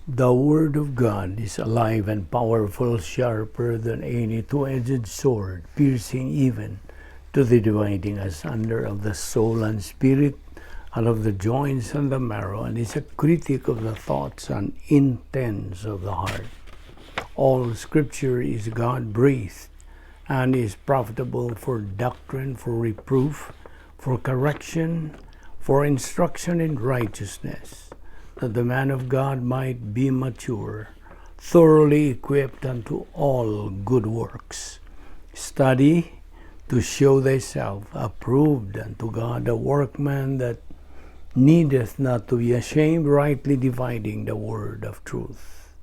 The Word of God is alive and powerful, sharper than any two-edged sword, piercing even to the dividing asunder of the soul and spirit, and of the joints and the marrow, and is a critic of the thoughts and intents of the heart. All Scripture is God-breathed and is profitable for doctrine, for reproof, for correction, for instruction in righteousness, that the man of God might be mature, thoroughly equipped unto all good works. Study to show thyself approved unto God, a workman that needeth not to be ashamed, rightly dividing the word of truth.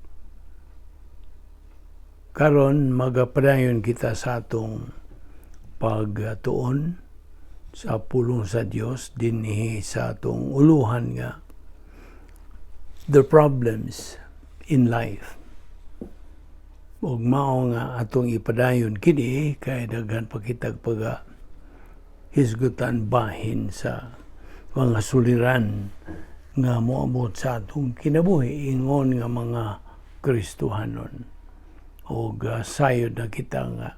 Karon, magapadayon kita sa atong pagtuon sa pulong sa Dios dinhi sa atong uluhan nga "The Problems in Life". Ug mao nga atong ipadayon kini kay daghan pa kitag paga hisgutan bahin sa mga suliran nga moabot sa atong kinabuhi ingon nga mga Kristohanon. Og sayod na kita nga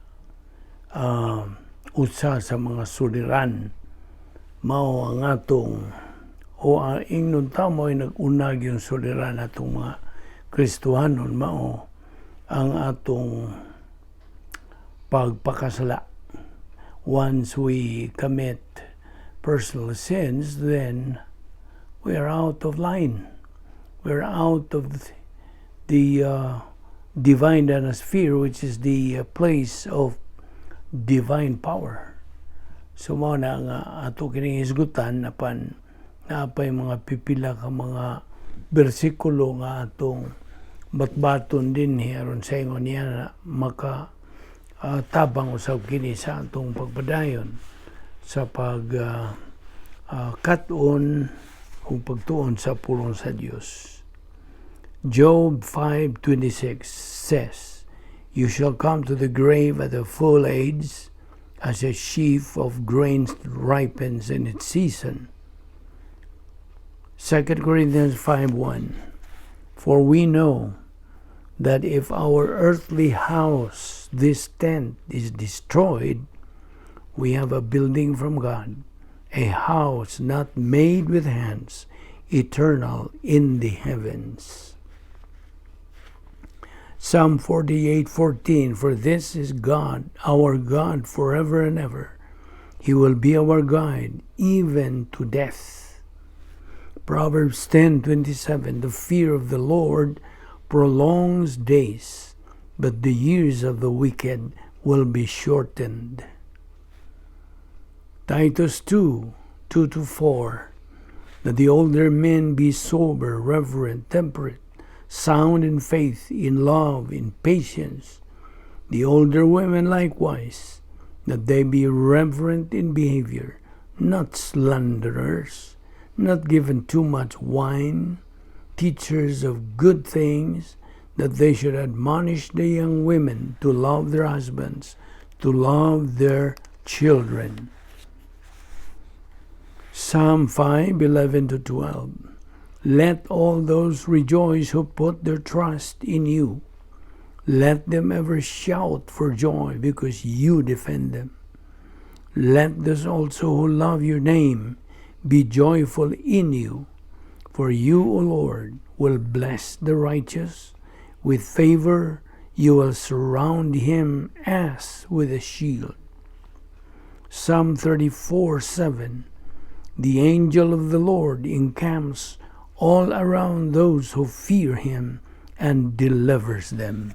usa sa mga suliran mao ang atong o ang ingnon ta mo ay nag-unag yung suliran atong mga Kristohanon mao ang atong pagpakasala. Once we commit personal sins, then we are out of line. We're out of the divine sphere, which is the place of divine power. So mao na nga ato kining hisgutan apan naa pay mga pipila ka mga bersikulo nga atong batbaton din aron sa ingon niya na maka tabang usab kini sa atong pagpadayon sa pag kat-on ug pagtuon sa pulong sa Dios. Job 5:26 says, "You shall come to the grave at a full age, as a sheaf of grain ripens in its season." 2 Corinthians 5:1. For we know that if our earthly house, this tent, is destroyed, we have a building from God, a house not made with hands, eternal in the heavens. Psalm 48:14. For this is God, our God, forever and ever. He will be our guide even to death. Proverbs 10:27. The fear of the Lord prolongs days, but the years of the wicked will be shortened. Titus 2:2-4. That the older men be sober, reverent, temperate, sound in faith, in love, in patience. The older women likewise, that they be reverent in behavior, not slanderers, not given too much wine, teachers of good things, that they should admonish the young women to love their husbands, to love their children. Psalm 5:11-12. Let all those rejoice who put their trust in you. Let them ever shout for joy because you defend them. Let those also who love your name be joyful in you. For you, O Lord, will bless the righteous. With favor, you will surround him as with a shield. Psalm 34:7. The angel of the Lord encamps all around those who fear him and delivers them.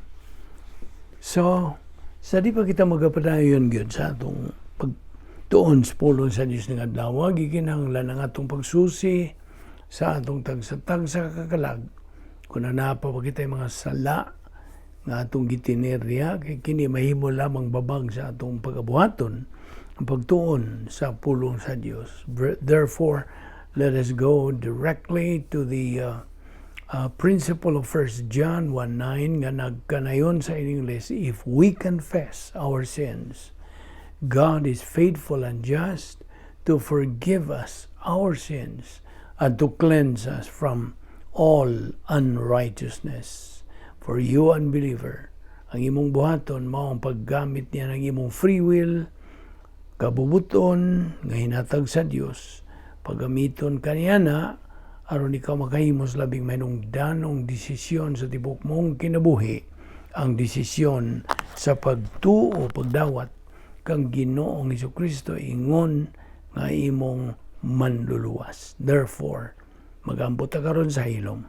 So, sa di pa kita magapadayon gyud sa atong pagtuon sa pulong sa Dios ng adlaw, gikinahanglan ang atong pagsusi sa atong tagsa-tagsa ka kalag. Kung naa pa kita mga sala nga atong gitiner diha, kay kini mahimo lamang babag sa atong pagabuhaton ang pagtuon sa pulong sa Dios. Therefore, let us go directly to the principle of 1 John 1:9 nga nagkanayon sa English, "If we confess our sins, God is faithful and just to forgive us our sins and to cleanse us from all unrighteousness. For you, unbeliever, ang imong buhaton mao ang paggamit niya ng imong free will, kabubuton nga hinatag sa Dios, paggamiton kaniya na aron ikaw makahimo sa labing mahinungdanong desisyon sa tibok mong kinabuhi, ang desisyon sa pagtuo, pagdawat kang Ginoong Kristo ingon nga imong manluluwas. Therefore, magampo ta karon sa hilom.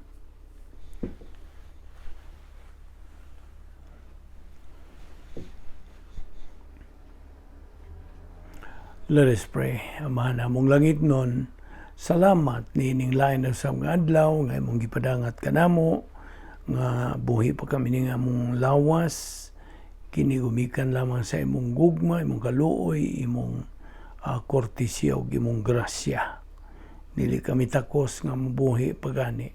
Let us pray. Amahan namong langitnon, salamat niining lain na sa mga adlaw nga imong gipadangat kanamo nga buhi pa kami ning among lawas, kini gumikan lamang sa imong gugma, imong kaluoy, imong kortesiya ug imong grasya. Dili kami takos nga mabuhi pagani.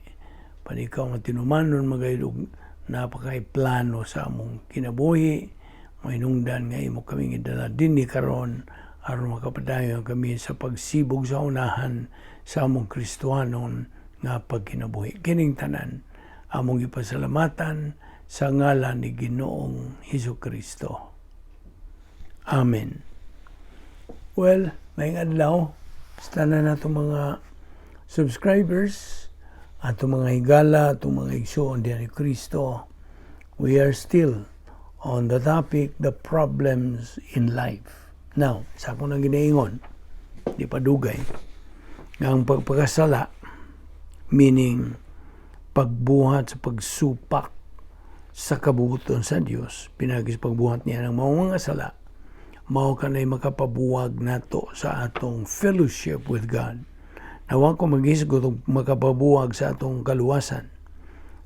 Panikaw nga tinumanon magayod napakay plano sa among kinabuhi, mahinungdan nga imo kami gidala dinhi karon aron makapadayon kami sa pagsibog sa unahan sa among Kristohanon nga pagkinabuhi. Kining tanan among gipasalamatan sa ngalan ni Ginoong Hesus Kristo. Amen. Well, maayong adlaw sa tanan nato mga subscribers, atong mga higala, atong mga igsuon diyan ni Kristo. We are still on the topic, the problems in life. Now, sa akong nang ginaingon, di pa dugay, nga ang pagpakasala, meaning pagbuhat sa pagsupak sa kabubuton sa Dios, pinagi sa pagbuhat niya ng mga sala, mao kanay makapabuwag nato sa atong fellowship with God. Nawa ko maghisgot og makapabuwag sa atong kaluwasan.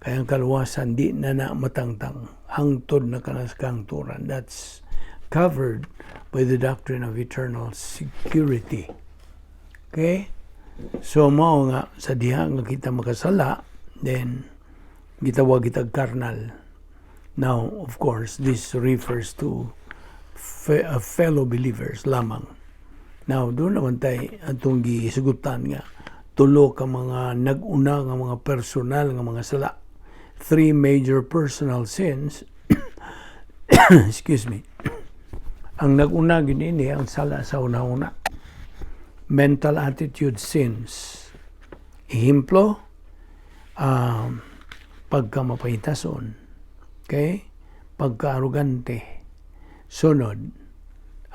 Kaya ang kaluwasan di na na matangtang hangtod na kana sa kahangturan. That's covered by the doctrine of eternal security. Okay? So mao nga sa diha nga kita makasala, then gitawag kitag carnal. Now, of course, this refers to fellow believers lamang. Now, doon naman tayo atong gisugutan nga tulo ka mga nag-una nga mga personal nga mga sala. Three major personal sins. Excuse me. Ang nag-una gyud ini ang sala sa una-una. Mental attitude sins. Ehemplo, pagkamapahitason. Okay? Pagka-arugante. Sunod,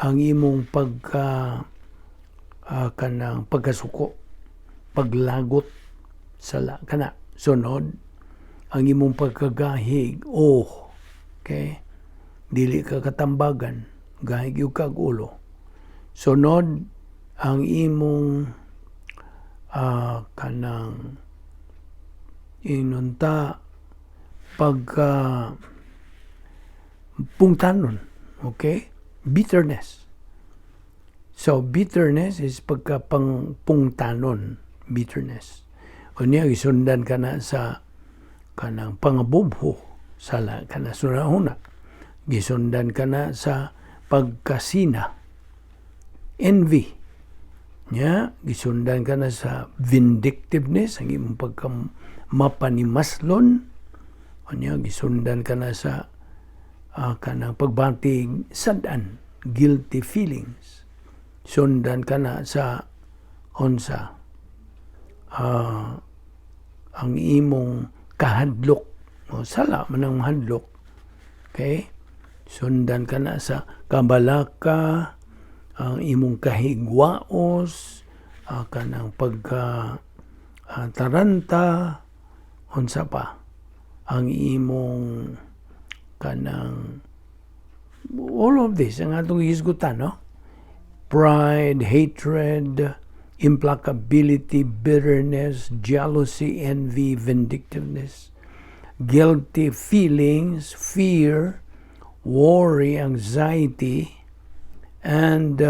ang imong pagka kanang pagkasuko, paglagot sala kana. Sunod, ang imong pagkagahig, oh, okay? Dili ka katambagan, gahig yung kag ulo. Sunod, ang imong kanang inunta pagka pungtanon, okay? Bitterness. So bitterness is pagka pungtanon, bitterness. Unya gisundan ka na sa kanang pangabubho, sala kana sunahuna. Gisundan ka na sa pagkasina, envy. Nya, gisundan ka na sa vindictiveness, ang imong pagka mapanimaslon. Unya, gisundan ka na sa kanang pagbatig sad-an, guilty feelings. Sundan ka na sa unsa, ang imong kahadlok. O, sala man ang hadlok. Okay? Sundan ka na sa kabalaka, ang imong kahigwaos, kanang pagka taranta, unsa pa, ang imong kanang all of this ang atong gihisgutan, no? Pride, hatred, implacability, bitterness, jealousy, envy, vindictiveness, guilty feelings, fear, worry, anxiety, and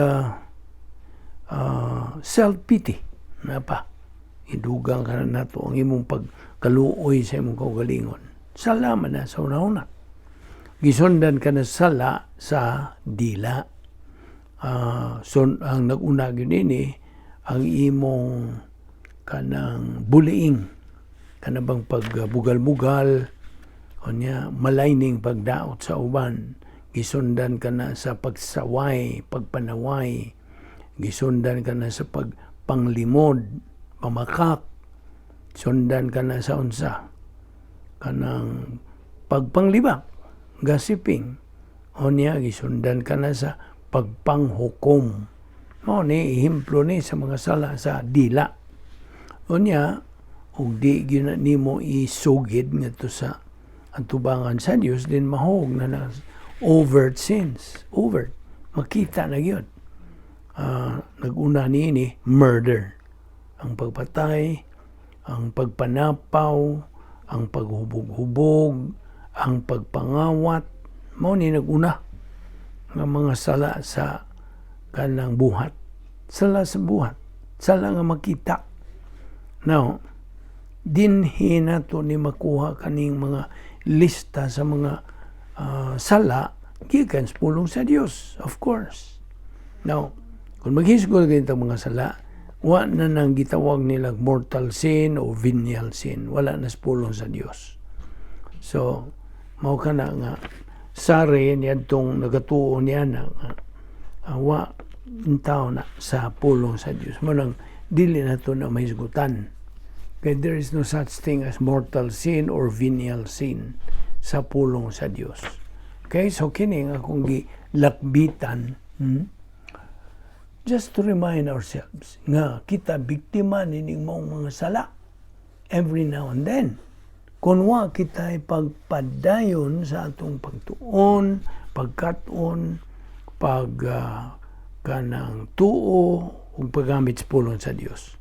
self-pity. Na pa, idugang ka na nato ang imong pagkaluoy sa imong kaugalingon. Salamat na sa una-una. Gisundan ka na sala sa dila. So, ang nag-una gyud ini ang imong kanang bullying. Kanabang pagbugal-bugal, unya maligning pagdaot sa uban, gisundan ka na sa pagsaway, pagpanaway, gisundan ka na sa pagpanglimod, pamakak, sundan ka na sa unsa, kanang pagpanglibak, gossiping, unya gisundan ka na sa pagpanghukom. Mao ni ehemplo ni sa mga sala sa dila. Unya, ug di gyud na nimo isugid ngadto sa atubangan sa Dios, din mahog na na overt sins. Overt. Makita na gyud. Nag-una niini, murder. Ang pagpatay, ang pagpanapaw, ang paghubog-hubog, ang pagpangawat, mao ni nag-una nga mga sala sa kanang buhat. Sala sa buhat. Sala nga makita. Now, dinhi nato ni makuha kaning mga lista sa mga sala gikan sa pulong sa Dios, of course. Now, kung maghisgot ganitong mga sala, wa na nang gitawag nila mortal sin o venial sin. Wala na sa pulong sa Dios. So, mao kana nga sari niadtong nagatuo niya na nga wa intaw na sa pulong sa Dios. Mao nang dili na to na mahisgutan. Kay there is no such thing as mortal sin or venial sin sa pulong sa Dios. Okay, so kini nga akong gilakbitan, Just to remind ourselves nga kita biktima nining maong mga sala every now and then. Kung wa kita pagpadayon sa atong pagtuon, pagkat-on, pag kanang tuo ug paggamit sa pulong sa Dios.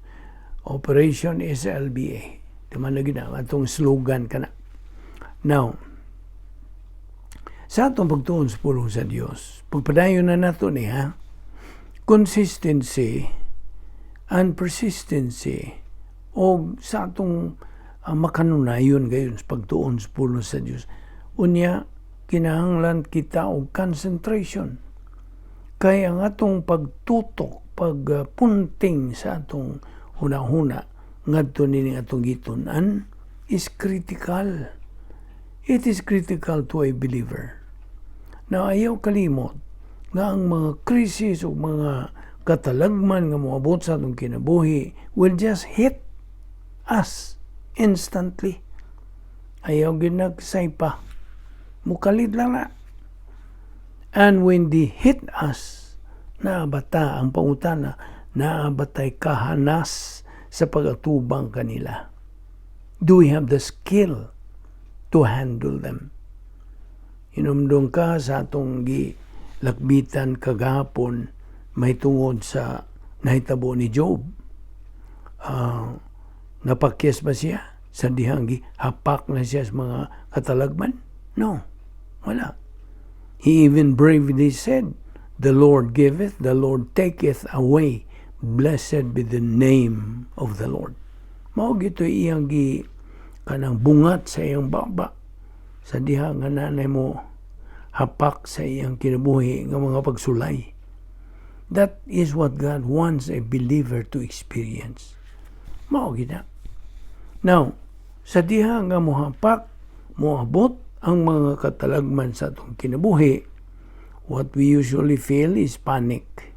Operation SLBA. Tama na gina atong slogan kana. Now, sa atong pagtuon sa pulong sa Dios, pagpadayon na nato ni ha, consistency and persistency o sa atong makanunayon gayon sa pagtuon sa pulong sa Dios. Unya, kinahanglan kita og concentration. Kay ang atong pagtutok, pagpunting sa atong hunahuna ngadto nining atong gitun-an is critical. It is critical to a believer. Now, ayaw kalimot nga ang mga krisis o mga katalagman nga moabot sa atong kinabuhi will just hit us instantly. Ayaw ginagsay pa. Mukalit lang na. And when they hit us, naabata ang pangutana, naabatay kahanas sa pag-atubang kanila. Do we have the skill to handle them? Hinumdum ka sa atong gilakbitan kagahapon may tungod sa nahitabo ni Job. Napakyas ba siya sa dihang hapak na siya sa mga katalagman? No, wala. He even bravely said, "The Lord giveth, the Lord taketh away. Blessed be the name of the Lord." Mao gito iyang gi kanang bungat sa iyang baba sa diha nga nanay mo hapak sa iyang kinabuhi nga mga pagsulay. That is what God wants a believer to experience. Mao gina. Now, sa diha nga mohapak, moabot ang mga katalagman sa atong kinabuhi, what we usually feel is panic.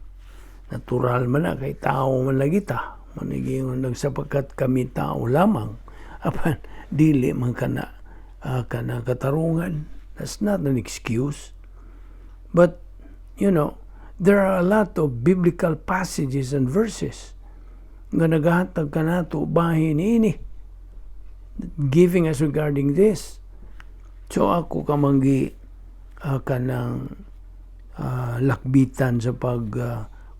Natural man na kay tao man lagi ta. Manigingon nagsapagkat kami tao lamang. Apan dili man kana kana katarungan. That's not an excuse. But there are a lot of biblical passages and verses nga nagahatag kanato bahin niini, giving us regarding this. So ako kamanggi kanang lakbitan sa pag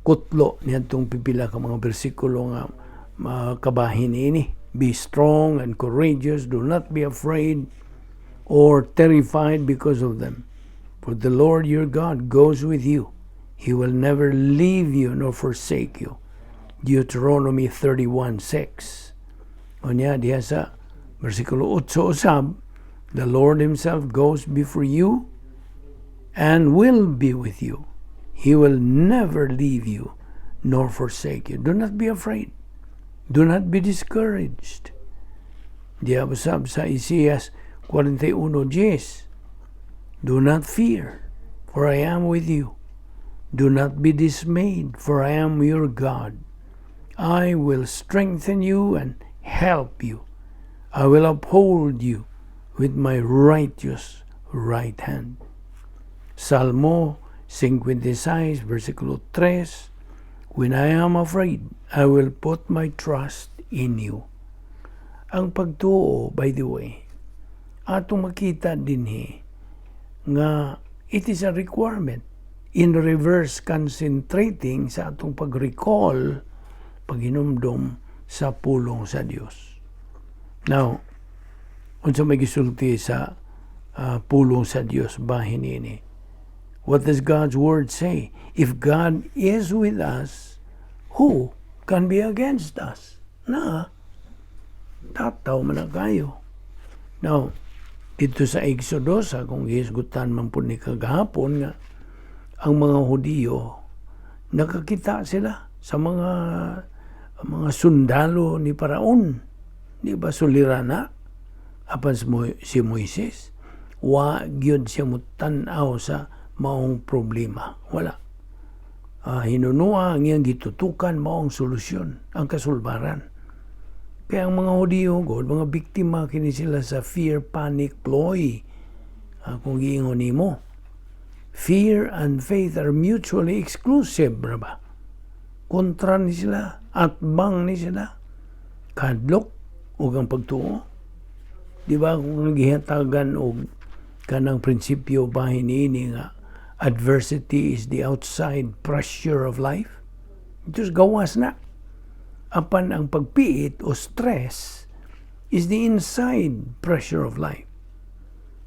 kutlo niadtong pipila ka mga bersikulo nga kabahin niini. Be strong and courageous, do not be afraid or terrified because of them. For the Lord your God goes with you. He will never leave you nor forsake you. Deuteronomy 31:6. Unya diha sa versikulo 8 usab, the Lord himself goes before you and will be with you. He will never leave you nor forsake you. Do not be afraid. Do not be discouraged. Diha usab sa Isaias 41:10, "Do not fear, for I am with you. Do not be dismayed, for I am your God. I will strengthen you and help you. I will uphold you with my righteous right hand." Salmo 56, versikulo 3, "When I am afraid, I will put my trust in you." Ang pagtuo, by the way, atong makita dinhi nga it is a requirement in reverse concentrating sa atong pag-recall, paghinumdom sa pulong sa Dios. Now, unsa may gisulti sa pulong sa Dios bahin ini? What does God's word say? If God is with us, who can be against us? Na, tataw man na kayo. Now, dito sa Exodus, kung gihisgutan man po ni kagahapon nga, ang mga Hudiyo, nakakita sila sa mga sundalo ni Paraon. Di ba sulirana? Apan si Moises, wa gyud siya mutan-aw sa maong problema. Wala. Hinunua ang iyang gitutukan maong solusyon, ang kasulbaran. Kaya ang mga Hudiyo, God, mga biktima kini sila sa fear, panic, ploy. Kung giingon nimo. Fear and faith are mutually exclusive, ba? Kontra ni sila, atbang ni sila. Kadlok ug ang pagtuo. Di ba kung gihatagan og kanang prinsipyo bahin niini nga adversity is the outside pressure of life? Ito gawas na. Apan ang pagpiit o stress is the inside pressure of life.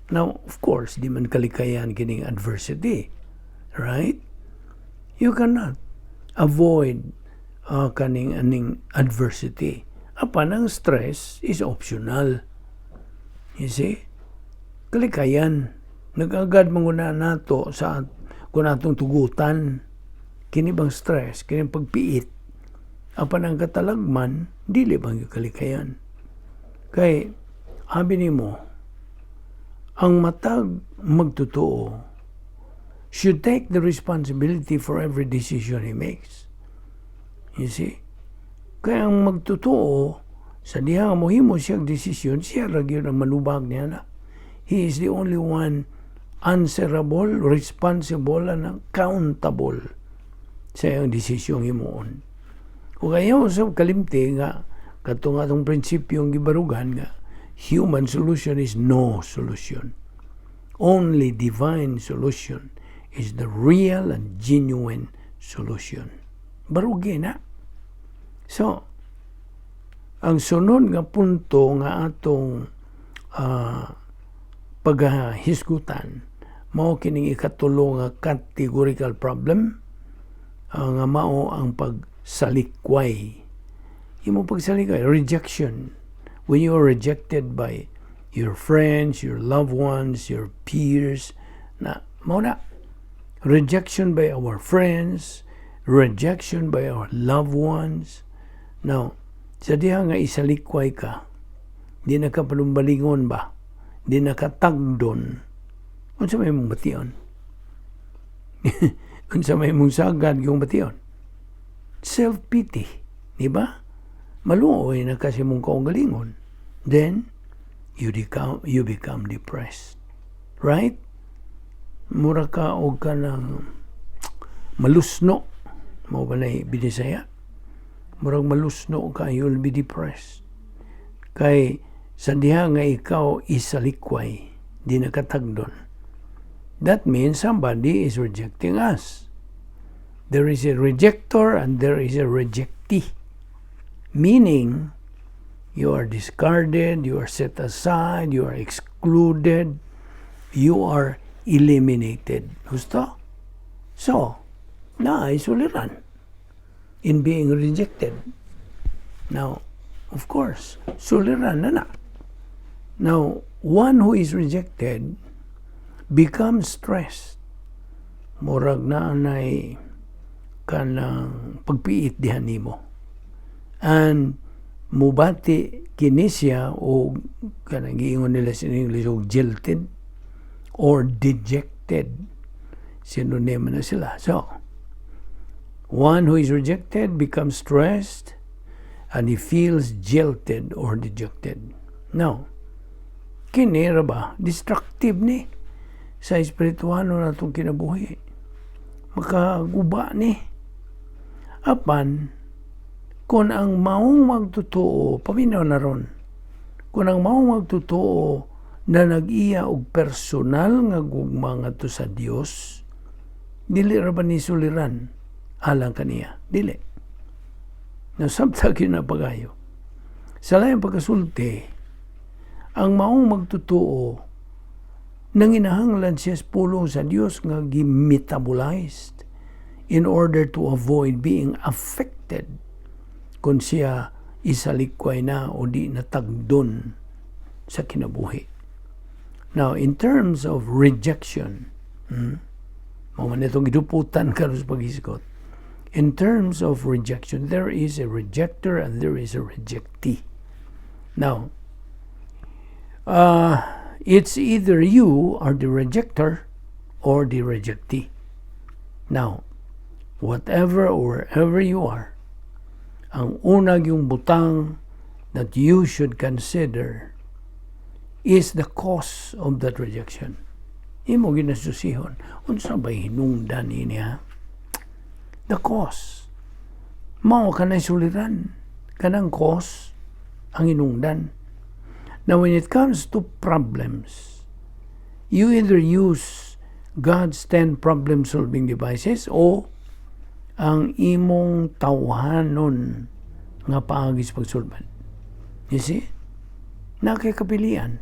Now, of course, di man kalikayan kining adversity. Right? You cannot avoid kaning aning adversity. Apan ang stress is optional. You see? Kalikayan. Nag-agad manguna nato sa kung atong tugutan kini bang stress, kini pagpiit. Apan ang katalagman, dili bang kalikayan. Kay, abi nimo, ang matag magtotoo should take the responsibility for every decision he makes. You see? Kaya ang magtotoo, sa diha nga mohimo siyang desisyon, siya ra gyud ang manubag niya na. He is the only one answerable, responsible, and accountable sa iyang desisyong himuon. Ug ayaw sa kalimti nga katong atong prinsipyong gibarugan nga human solution is no solution. Only divine solution is the real and genuine solution. Barugi na. So, ang sunod nga punto nga atong paghahisgutan mao kining ikatulo nga categorical problem nga mao ang pagsalikway. Imo pagsalikway, rejection. When you are rejected by your friends, your loved ones, your peers, na mao na rejection by our friends, rejection by our loved ones. Now, sa diha nga isalikway ka, di na ka panumbalingon ba? Di na ka tagdon. Unsa may mong bation? Unsa may mong sagad yung bation? Self-pity, di ba? Maluoy na kasi mong kaugalingon. Then, you become depressed. Right? Mura ka og ka ng malusno. Mao ba na binisaya? Murag malusno ka, you'll be depressed. Kay sa diha nga ikaw isalikway, di nakatagdon. That means somebody is rejecting us. There is a rejector and there is a rejectee. Meaning, you are discarded, you are set aside, you are excluded, you are eliminated. Gusto? So, naay suliran in being rejected. Now, of course, suliran na na. Now, one who is rejected becomes stressed. Murag na anay kanang pagpiit diha nimo. And Mubati kini siya o kanang giingon nila sa English og jilted or dejected. Synonym na sila. So, one who is rejected becomes stressed and he feels jilted or dejected. Now, kini ra ba destructive ni sa espirituano natong kinabuhi. Makaguba ni. Apan, kung ang maong magtotoo, paminaw na ron, kung ang maong magtotoo na nag-iya og personal nga gugma ngadto sa Dios, dili ra ba ni suliran alang kaniya? Dili. Nasabta gyud na pagayo. Sa laing pagkasulti, ang maong magtotoo nanginahanglan siya sa pulong sa Dios nga gi-metabolized in order to avoid being affected kung siya isalikway na o di natagdon sa kinabuhi. Now, in terms of rejection, mao man itong giduputan karon sa paghisgot. In terms of rejection, there is a rejecter and there is a rejectee. Now, it's either you are the rejecter or the rejectee. Now, whatever or wherever you are, ang unang yung butang that you should consider is the cause of that rejection. Imo ginasusihon. Unsa ba'y hinungdan niya? The cause. Mao kanay suliran. Kanang cause ang hinungdan. Now, when it comes to problems, you either use God's 10 problem-solving devices o ang imong tawhanon nga paagi sa pagsulbad. You see? Naa kay kapilian.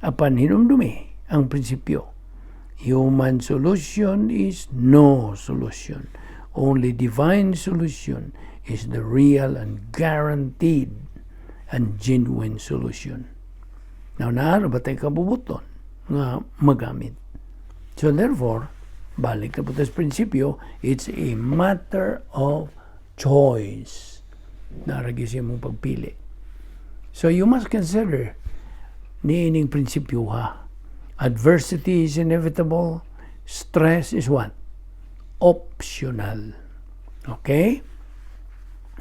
Apan hinumdumi ang prinsipyo. Human solution is no solution. Only divine solution is the real and guaranteed and genuine solution. Now, naa ba tay kabubuton nga magamit? So therefore, balik na po sa prinsipyo, it's a matter of choice. Naa ra gyud sa imong pagpili. So you must consider niining prinsipyo, ha. Adversity is inevitable. Stress is what? Optional. Okay?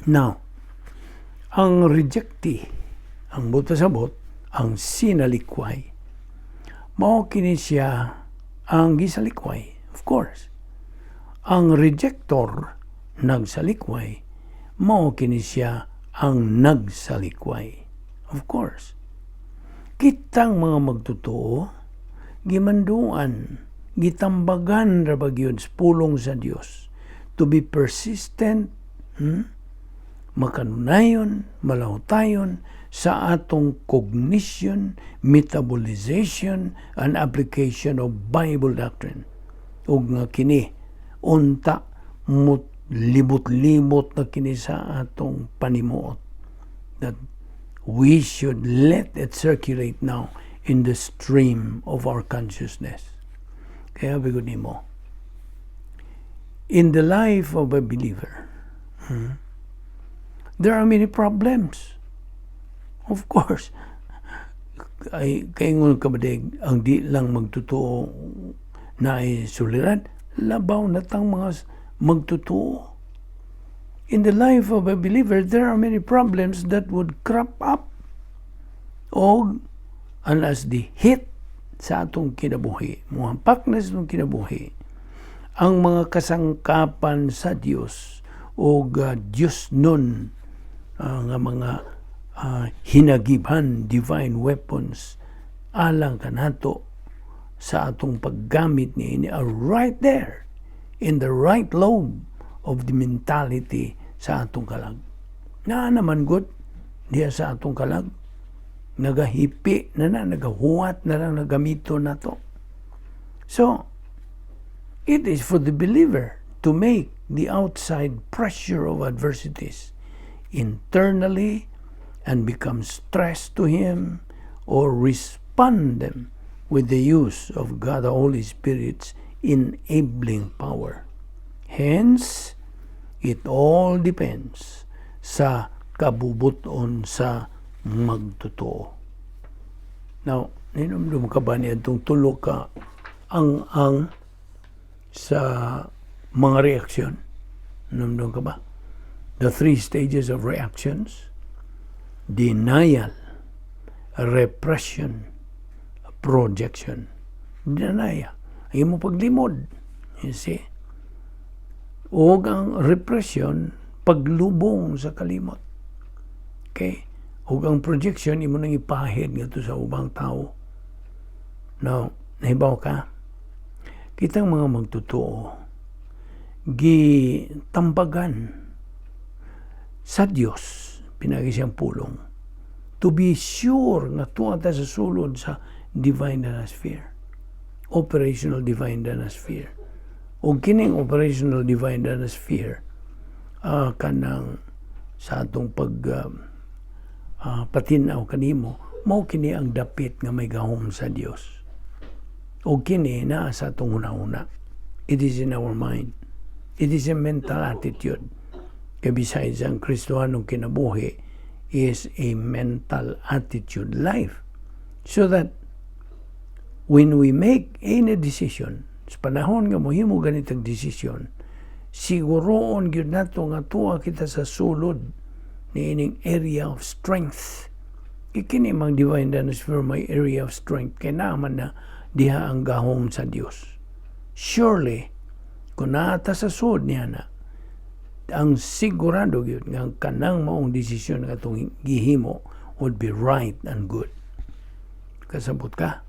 Now, ang rejectee, ang buot pasabot, ang sinalikway. Mao kini siya ang gisalikway, of course. Ang rejector, nagsalikway, mao kini siya ang nagsalikway. Of course. Kitang mga magtotoo, gimanduan, gitambagan ra ba gyud sa pulong sa Dios to be persistent, Makanunayon, malahutayon sa atong cognition, metabolization, and application of Bible doctrine. Ug nga kini, unta, mut, libot-libot na kini sa atong panimuot. That we should let it circulate now in the stream of our consciousness. Kaya bigo nimo, in the life of a believer, there are many problems. Of course, ay kaingon ka ba ang di lang magtotoo na ay suliran, labaw na tang mga magtotoo. In the life of a believer, there are many problems that would crop up. Og and as the hit sa atong kinabuhi, muhampak na sa atong kinabuhi, ang mga kasangkapan sa Dios o Dios nun nga mga hinagiban, divine weapons alang kanato sa atong paggamit niini are right there in the right lobe of the mentality sa atong kalag. Na naman good diya sa atong kalag. Nagahipi na na, nagahuwat na lang nagamito na to. So, it is for the believer to make the outside pressure of adversities internally and become stress to him or respond them with the use of God the Holy Spirit's enabling power. Hence, it all depends sa Kabubuton sa magtotoo. Now, ninomdom ka ba niadtong tulo ka ang sa mga reaksyon? Ninomdom ka ba? The three stages of reactions: denial, repression, projection. Denial. Ang imo paglimod. You see? O ang repression, paglubong sa kalimot. Okay? Ug ang projection, imo nang ipahid ngadto sa ubang tao. Now, nahibaw ka? Kitang mga magtotoo, gitambagan sa Dios pinaagi siyang pulong to be sure nga tuwa ta sa sulod sa divine sphere, operational divine sphere. Ug kining operational divine sphere, kanang sa atong pag patinaw kanimo, mao kini ang dapit nga may gahom sa Dios. Ug kini naa sa atong hunahuna. It is in our mind. It is a mental attitude. Kay besides, ang Kristohanong kinabuhi is a mental attitude life. So that when we make any decision, sa panahon nga mohimo ganitang desisyon, siguroon gyud nato nga tuwa kita sa sulod niining area of strength. Kay kini mang divine sphere may area of strength kay naman na diha ang gahom sa Dios. Surely, kung naa ta sa sulod niya na, ang sigurado gyud nga kanang maong desisyon nga atong gihimo would be right and good. Kasabot ka?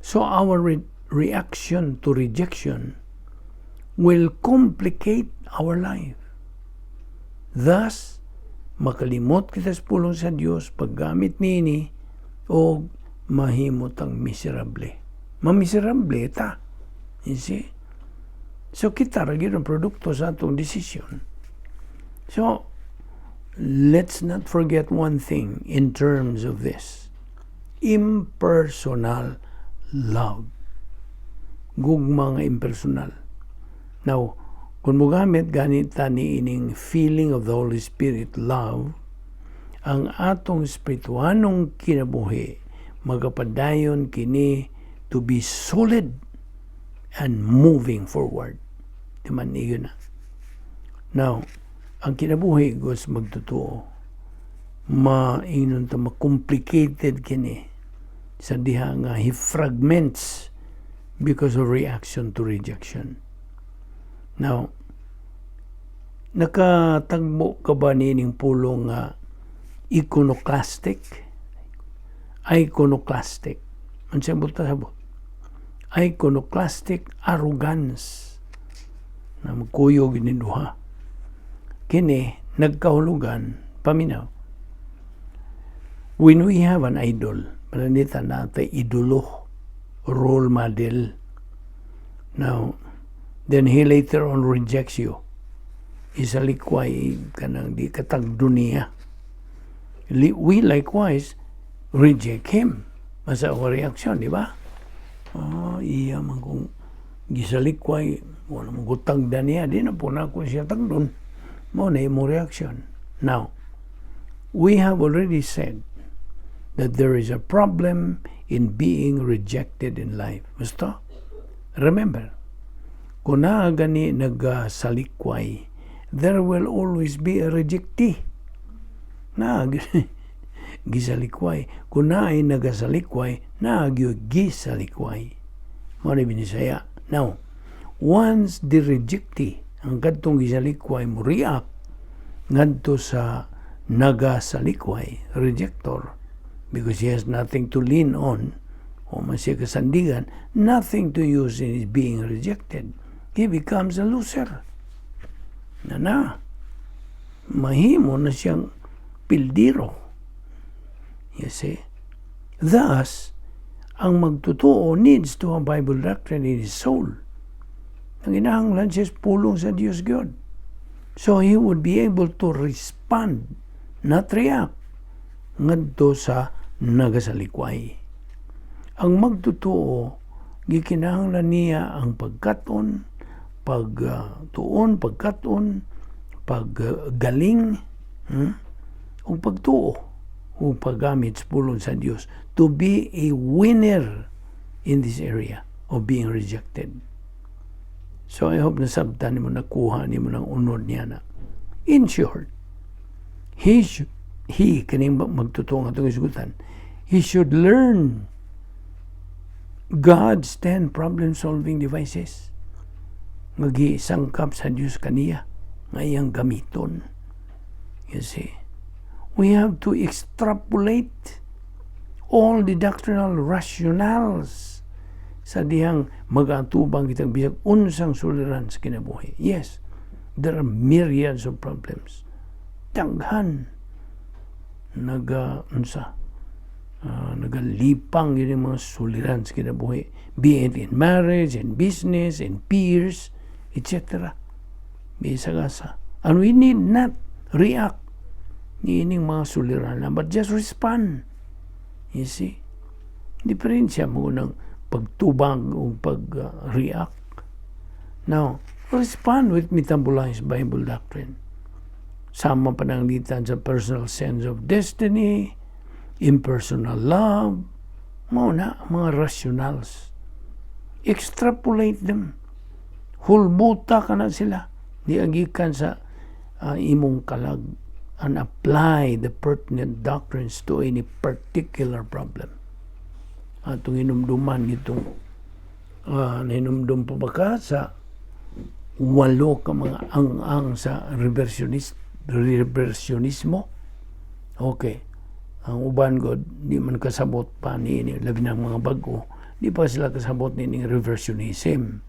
So our reaction to rejection will complicate our life. Thus, makalimot kita sa pulong sa Dios paggamit niini o mahimo tang miserable. Mamiserable ta. You see? So kita ra gyud ang produkto sa atong desisyon. So let's not forget one thing in terms of this. Impersonal love. Gugma nga impersonal. Now, kung mogamit ganita ni ining feeling of the Holy Spirit love, ang atong espirituanong kinabuhi magapadayon kini to be solid and moving forward. Di man iyon na. Now, ang kinabuhi gos magtotoo, maingon ta, ma-complicated kini sa diha nga he fragments because of reaction to rejection. Now, nakatagbo ka ba nining pulong nga iconoclastic? Iconoclastic. Unsa buta sabot? Iconoclastic arrogance na magkuyog ni duha. Kini nagkahulugan, paminaw. When we have an idol, pananita natay idolo, role model. Now, then he later on rejects you. Isalikway kanang di katagdo niya. We likewise reject him. Masa our reaction, di ba? Oh, iya man kung gisalikway, wala mo tagda niya, di na po na ako siya tagdon. Mao na imo reaction. Now, we have already said that there is a problem in being rejected in life. Gusto? Remember, kung naa gani nagsalikway, there will always be a rejectee. Na gisalikway. Kung naay nagasalikway, naa gisalikway. Mao ni binisaya. Now, once the rejectee, ang kadtong gisalikway mo react ngadto sa nagasalikway, rejector, because he has nothing to lean on, o man siya kasandigan, nothing to use in his being rejected. He becomes a loser. Na na, mahimo na siyang pildiro. You see? Thus, ang magtotoo needs to have Bible doctrine in his soul. Ang inahanglan siya pulong sa Dios God. So he would be able to respond, not react, ngadto sa nagasalikway. Ang magtotoo, gikinahanglan niya ang pagkaton, pagtuon, pagkaton, paggaling, Ug pagtuo ug paggamit sa pulong sa Dios to be a winner in this area of being rejected. So I hope nasabtan nimo, nakuha nimo ng unod niya na. In short, he should, he, kaning magtotoo nga atong hisgutan, he should learn God's 10 problem-solving devices nga gisangkap sa Dios kaniya nga iyang gamiton. You see, we have to extrapolate all the doctrinal rationales sa dihang magatubang kitang bisag unsang suliran sa kinabuhi. Yes, there are myriads of problems. Daghan naga unsa nagalipang yun yung mga suliran sa kinabuhi, be it in marriage, in business, in peers, etc. Bisag asa. And we need not react niining mga suliran, but just respond. You see? Diferensya mo ng pagtubag o pag-react. Now, respond with metabolized Bible doctrine. Sama pananglitan sa personal sense of destiny, impersonal love, mao na, mga rationals. Extrapolate them. Hulbuta ka na sila. Di agikan sa imong kalag and apply the pertinent doctrines to any particular problem. Atong hinumduman itong nahinumdum pa ba ka sa walo ka mga ang-ang sa reversionismo? Okay. Ang uban god, di man kasabot pa ni ini, labi ng mga bago, di pa sila kasabot ni reversionism.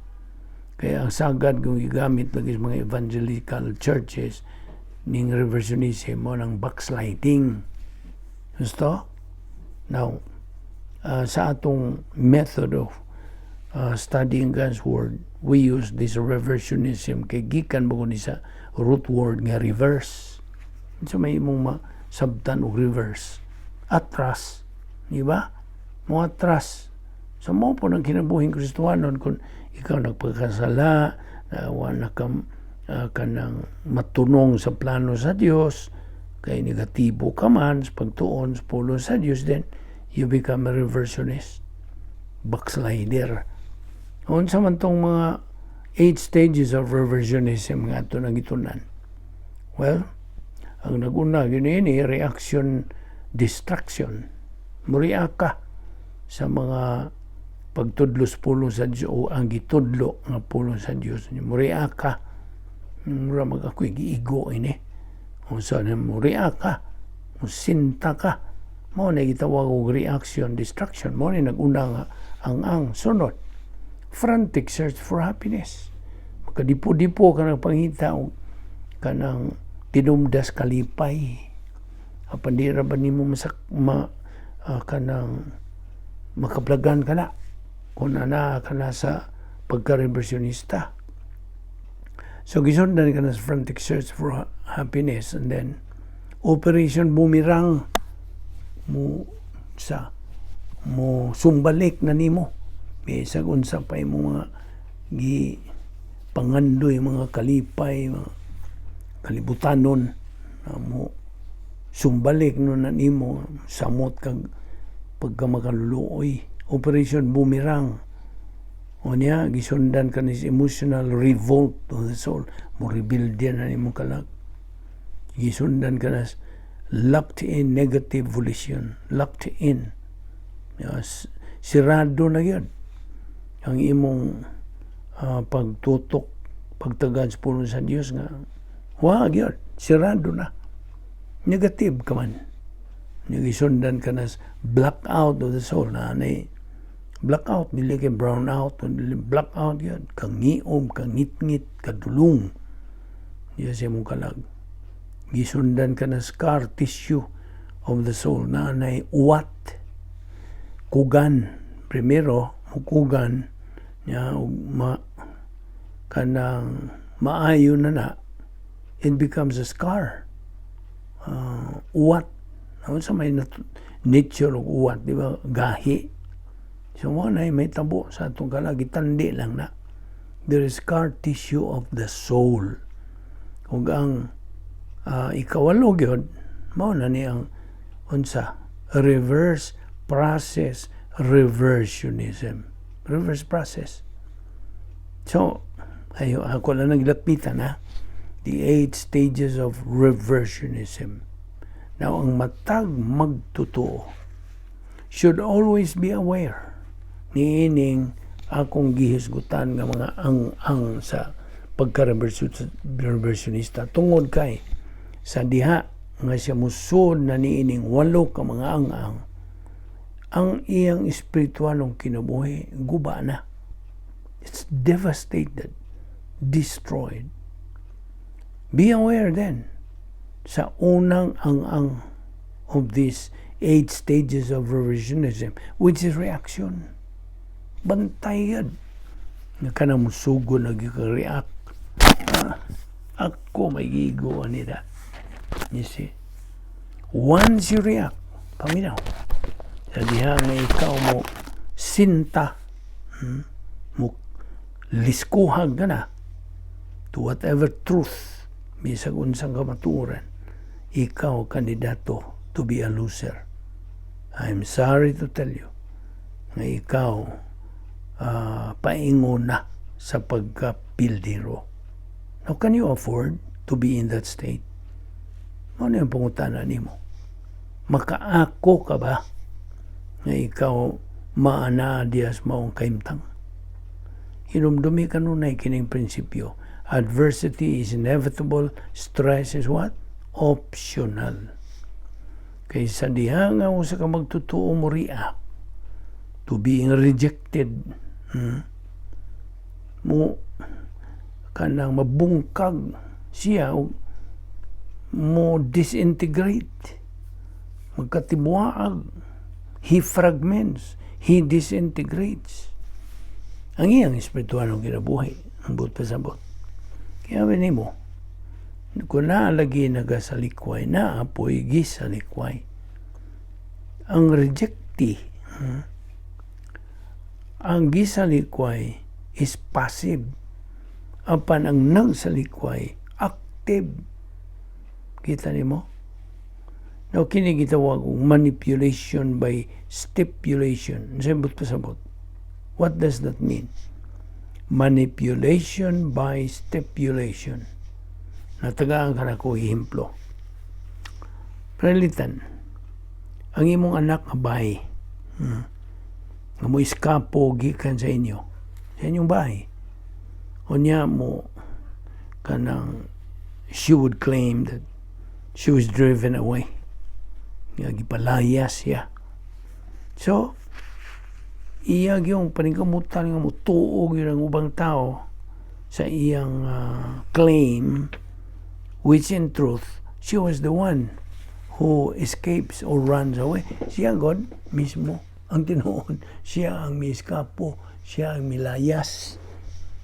Kaya ang sagad kung gigamit lagi sa mga evangelical churches ning reversionism mo ng backsliding. Gusto? Now, sa atong method of studying God's Word, we use this reversionism kay gikan mo ni sa root word nga reverse. So may imong masabtan og reverse. Atras. Di ba? Mo atras. So mo po ng kinabuhing Kristohanon kung ikaw nagpagkasala, na wala ka kanang matunong sa plano sa Dios, kay negatibo ka man sa pagtuon sa pulong sa Dios, then you become a reversionist, backslider. Unsa man tong mga eight stages of reversionism nga ato nang gitunan? Well, ang naguna gyud ini reaction destruction. Muriak ka sa mga pagtudlo sa pulong sa Dios o ang gitudlo nga pulong sa Dios. Muriak ka. Mura mag ako'y giigo ini. O sa muriak ka. Musinta ka. Mao na gitawag og reaction destruction. Mao ni naguna nga ang sunod. Frantic search for happiness. Makadipo-dipo ka ng pangita og kanang tinumdas kalipay. Apan di ra ba nimo masak ma kanang makaplagan ka na kung na ka na sa pagka-reversionista. So gisundan ka na sa frantic search for happiness and then Operation Boomerang, mo sa mo sumbalik na nimo bisag unsa pa imong mga gi pangandoy, mga kalipay, mga kalibutanon na mo sumbalik no na nimo, samot kag pagka makaluluoy. Operation Boomerang. O niya, gisundan ka ni emotional revolt of the soul, mo rebuild yan na nimo kalag. Gisundan ka na locked in negative volition, locked in. Yes, sirado na yun ang imong pagtutok, pagtagad sa pulong sa Dios nga wa gyud, sirado na, negative ka man. Gisundan ka na blackout of the soul na nay blackout, dili kay brown out, dili blackout yun, kangiob, kangitngit, kadulong diya sa imong kalag. Gisundan ka na scar tissue of the soul na nay uwat, kugan. Primero mukugan niya ug ma kanang maayo na na, it becomes a scar, uwat. Sa may nature og uwat, di ba, gahi? So mo na may tabo sa atong kalag, gitandi lang na there is scar tissue of the soul. Ug ang ikawalo gyud Mao na ni ang unsa, reverse process reversionism. Reverse process. So, ayo ako lang naglakpitan ha. The eight stages of reversionism. Now, ang matag magtotoo should always be aware niining akong gihisgutan nga mga ang-ang sa pagka-reversionista tungod kay sa diha nga siya musod na niining walo ka mga ang-ang, ang iyang espiritualong kinabuhi guba na. It's devastated, destroyed. Be aware then sa unang ang-ang of these eight stages of reversionism, which is reaction. Bantayan nga kanang musugo na react. Ah, ako may gigo nila. You see? Once you react, paminaw. Sa diha nga ikaw mo sinta, mo liskuhag ka na to whatever truth, bisag unsang kamatuoran, ikaw kandidato to be a loser. I'm sorry to tell you nga ikaw paingon na sa pagkapildiro. Now, can you afford to be in that state? Ano yung pangutana nimo? Makaako ka ba nga ikaw maana diyas maong kaimtang? Hinumdumi kanunay kining prinsipyo. Adversity is inevitable, stress is what? Optional. Kay sa diha nga usa ka magtotoo mo react to being rejected, mo kanang mabungkag siya og mo disintegrate, magkatibuag, he fragments, he disintegrates ang iyang espiritualong kinabuhi, ang buot pasabot. Kaya nimo kung naalagi nagasalikway na apoy gisalikway ang rejectee, Ang gisalikway is passive apan ang nagsalikway active. Kita nimo? Now, kini gitawag og manipulation by stipulation. Sa buot pasabot. What does that mean? Manipulation by stipulation. Natagaan ka na ko ehemplo. Pananglitan, ang imong anak nga bahay, nga mo iskapo gikan sa inyo, sa inyong bahay. Unya mo kanang she would claim that she was driven away. Nga gipalayas siya. So, iya gyung paningkamutan nga motuo gyud ang ubang tao sa iyang claim, which in truth she was the one who escapes or runs away. Siya god mismo ang tinuod. Siya ang miiskapo, siya ang milayas.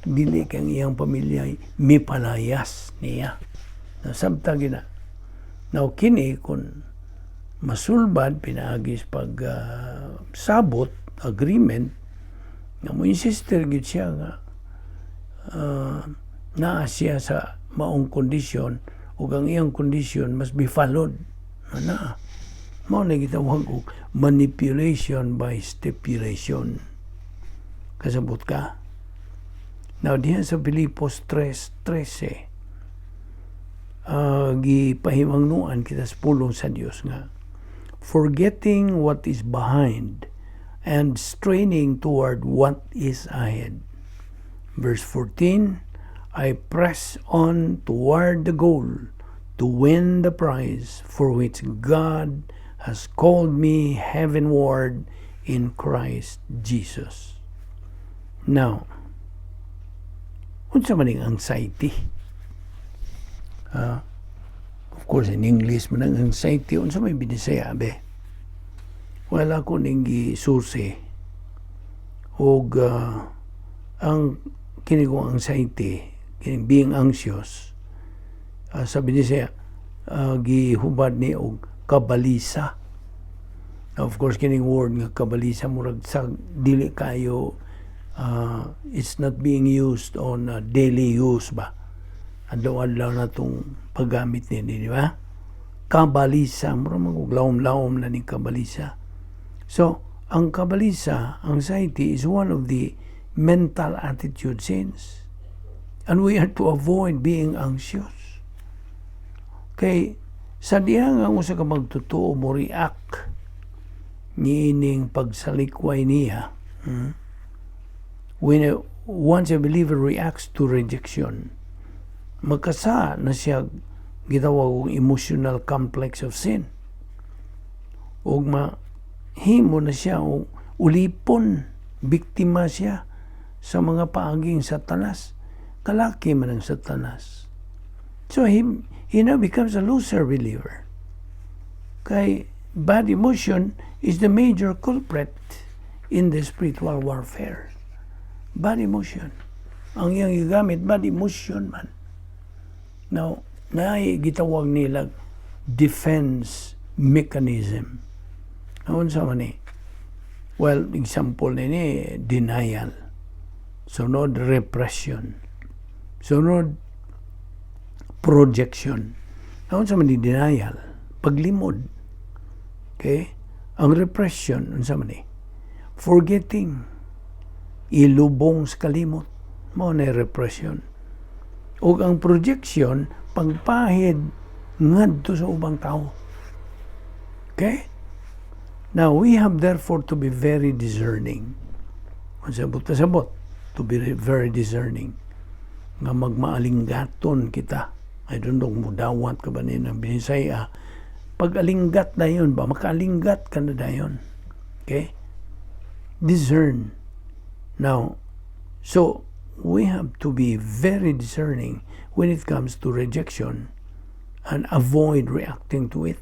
Dili kang iyang pamilya mipalayas niya. Nasabta gina. Now kini kung masulbad pinaagis pag sabot agreement nga mo insister gid siya nga naa siya sa maong kondisyon ug ang iyang kondisyon must be followed na mao na gitawag og manipulation by stipulation. Kasabot ka? Now, diha sa Filipos 3:13, gipahimangnuan kita sa pulong sa Dios nga forgetting what is behind and straining toward what is ahead. Verse 14, "I press on toward the goal to win the prize for which God has called me heavenward in Christ Jesus." Now, unsa man ning anxiety? Of course, in English man ang anxiety, unsa may Binisaya be? Wala ko ning gisusi og ang kini kong anxiety, kining being anxious, sa Binisaya, gihubad ni og kabalisa. Of course, kining word nga kabalisa murag sa dili kayo, it's not being used on daily use ba. Adlaw-adlaw na tong paggamit ni, di ba? Kabalisa, mura man lawom-lawom na ni kabalisa. So, ang kabalisa, anxiety, is one of the mental attitude sins. And we are to avoid being anxious. Kay sa diha nga ang usa ka magtotoo mo react niining pagsalikway niya, When once a believer reacts to rejection, magkasa na siya gitawag og emotional complex of sin. Ug mahimo na siya og ulipon, biktima siya sa mga paaging Satanas. Kalaki man ang Satanas. So he now becomes a loser believer. Kay bad emotion is the major culprit in the spiritual warfare. Bad emotion. Ang iyang gigamit, bad emotion man. Now, naay gitawag nila defense mechanism. Unsa man ni? Well, example nini, denial. Sunod, repression. Sunod, projection. Unsa man ni denial? Paglimod. Okay? Ang repression, unsa man ni? Forgetting. Ilubong sa kalimot. Mao na repression. Ug ang projection, pagpahid ngadto sa ubang tao. Okay? Now, we have therefore to be very discerning. Ang sabot na sabot, to be very discerning. Nga magmaalinggaton kita. I don't know kung mudawat ka ba ni ng Binisaya. Pag alinggat na yun ba, makaalinggat ka na dayon. Okay? Discern. Now, so, we have to be very discerning when it comes to rejection and avoid reacting to it.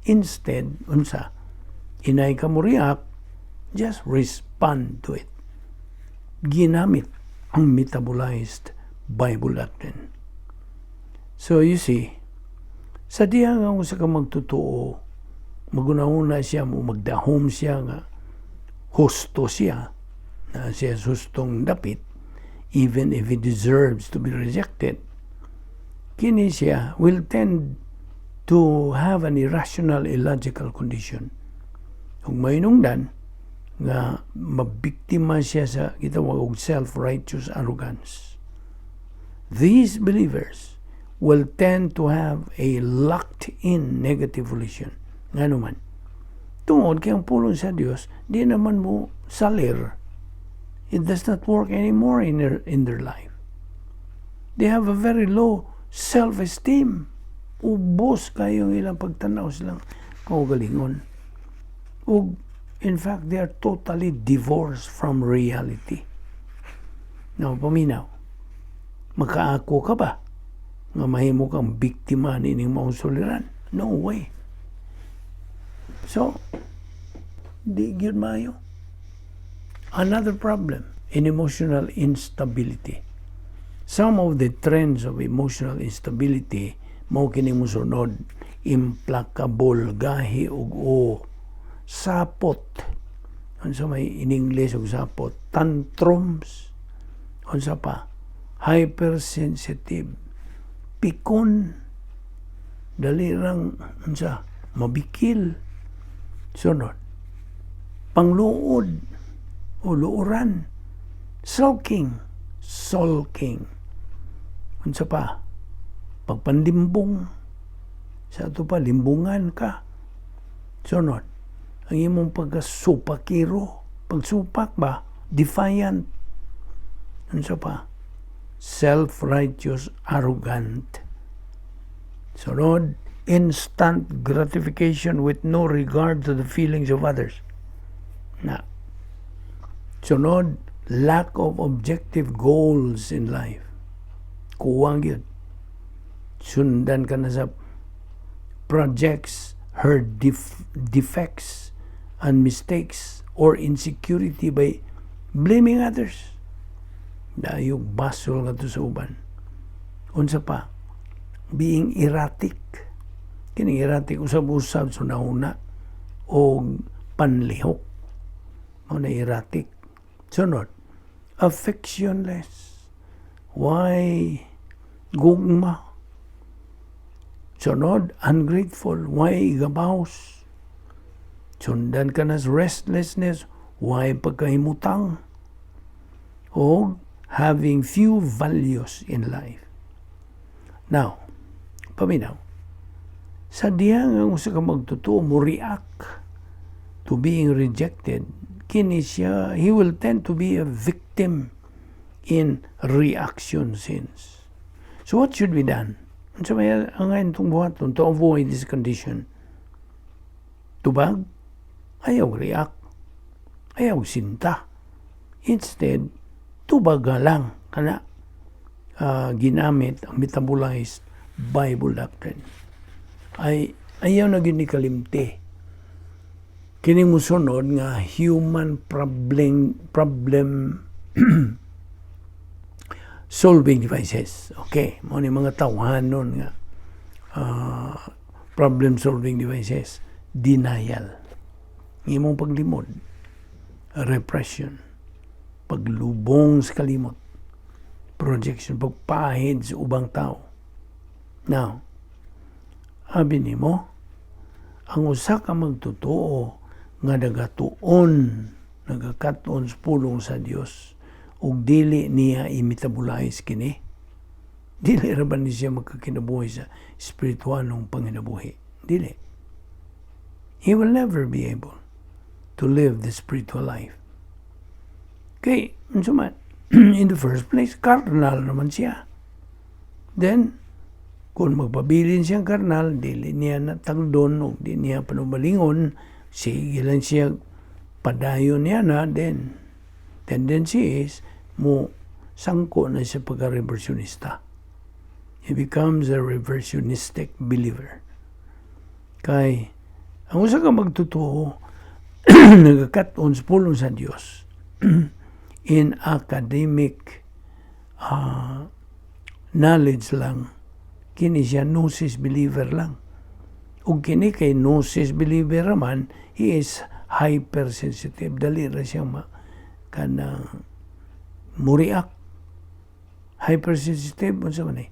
Instead, unsa? Inay ka mo react, just respond to it. Ginamit ang metabolized Bible doctrine. So you see, sa diha nga usa ka magtotoo, maguna-una siya mo magdahom siya nga husto siya, na siya hustong dapit, even if he deserves to be rejected, kini siya will tend to have an irrational, illogical condition. Kung mainungdan, nga mabiktima siya sa gitawag og self-righteous arrogance. These believers will tend to have a locked-in negative volition. Ngano man? Tungod kay ang pulong sa Dios, di naman mo salir. It does not work anymore in their life. They have a very low self-esteem. Ubos kayong ilang pagtanaw silang kaugalingon. Ug in fact, they are totally divorced from reality. Now, paminaw, makaako ka ba nga mahimo kang biktima nining maong suliran? No way. So, di gyud maayo. Another problem in emotional instability. Some of the trends of emotional instability mao kini mosunod: implacable, gahi ug o sapot. Unsa may in English og sapot? Tantrums. Unsa pa? Hypersensitive, pikon, dali rang unsa, mabikil. Sunod, pangluod o luoran, sulking, sulking. Unsa pa? Pagpanlimbong. Sa ato pa, limbungan ka. Sunod, ang imong pagkasupakiro, pagsupak ba, defiant. Unsa pa? Self-righteous, arrogant. Sunod, instant gratification with no regard to the feelings of others. Na. Sunod, lack of objective goals in life. Kuwang yun. Sundan ka na sa projects her defects and mistakes or insecurity by blaming others. Dayog basol nga to sa uban. Unsa pa? Being erratic. Kining erratic, usab-usab sa nauna o panlihok. Mao na erratic. Sunod, affectionless. Why gugma? Sunod, ungrateful, way gabaws. Sundan ka na sa restlessness, way pagkahimutang. O having few values in life. Now, paminaw. Sa diha nga usa ka magtotoo mo react to being rejected, kini siya, he will tend to be a victim in reaction sins. So what should be done? Unsa may ang atong buhaton to avoid this condition? Tubag, ayaw react. Ayaw sinta. Instead, tubaga lang kana ginamit ang metabolized Bible doctrine. Ay ayaw na gyud ni kalimti. Kini musunod nga human problem solving devices. Okay, mao ni mga tawhanon nga problem solving devices. Denial. Imong paglimod. Repression. Paglubong sa kalimot. Projection. Pagpahid sa ubang tao. Now, abi nimo, ang usa ka magtotoo nga nagatuon, nagakat-on sa pulong sa Dios ug dili niya i-metabolize kini, dili ra ba ni siya magkakinabuhi sa espiritualong panginabuhi? Dili. He will never be able to live the spiritual life. Kay, unsa man, in the first place, carnal naman siya. Then, kung magpabilin siyang karnal, dili niya natagdon o di niya panumalingon, sige lang siya padayon niya na, then tendency is mo sangko na siya pagka-reversionista. He becomes a reversionistic believer. Kay, ang usa ka magtotoo, nagakat-on sa pulong sa Dios in academic knowledge lang, kini siya gnosis believer lang. Ug kini kay gnosis believer man, he is hypersensitive. Dali ra siya ma kanang muriak. Hypersensitive, unsa man eh?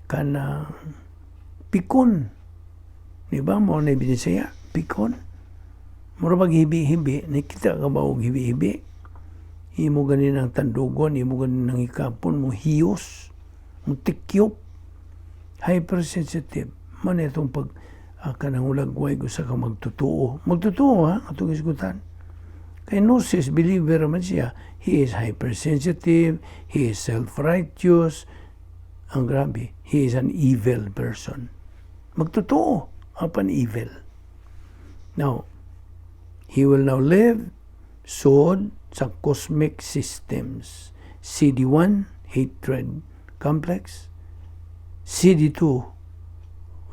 Kanang pikon. Di ba? Mao na Binisaya, pikon. Mura bag hibi-hibi, nakita ka ba og hibi-hibi? Imo ganin ang tandugon, imo ganin ang hikapon, mo hiyos, mo tikyop. Hypersensitive. Man itong pag kanang hulagway ko sa ka magtotoo. Magtotoo ha, atong isgutan. Kay gnosis believer man siya. He is hypersensitive, he is self-righteous. Ang grabe, he is an evil person. Magtotoo, apan evil. Now, he will now live sod sa cosmic systems. CD1, hatred complex. CD2,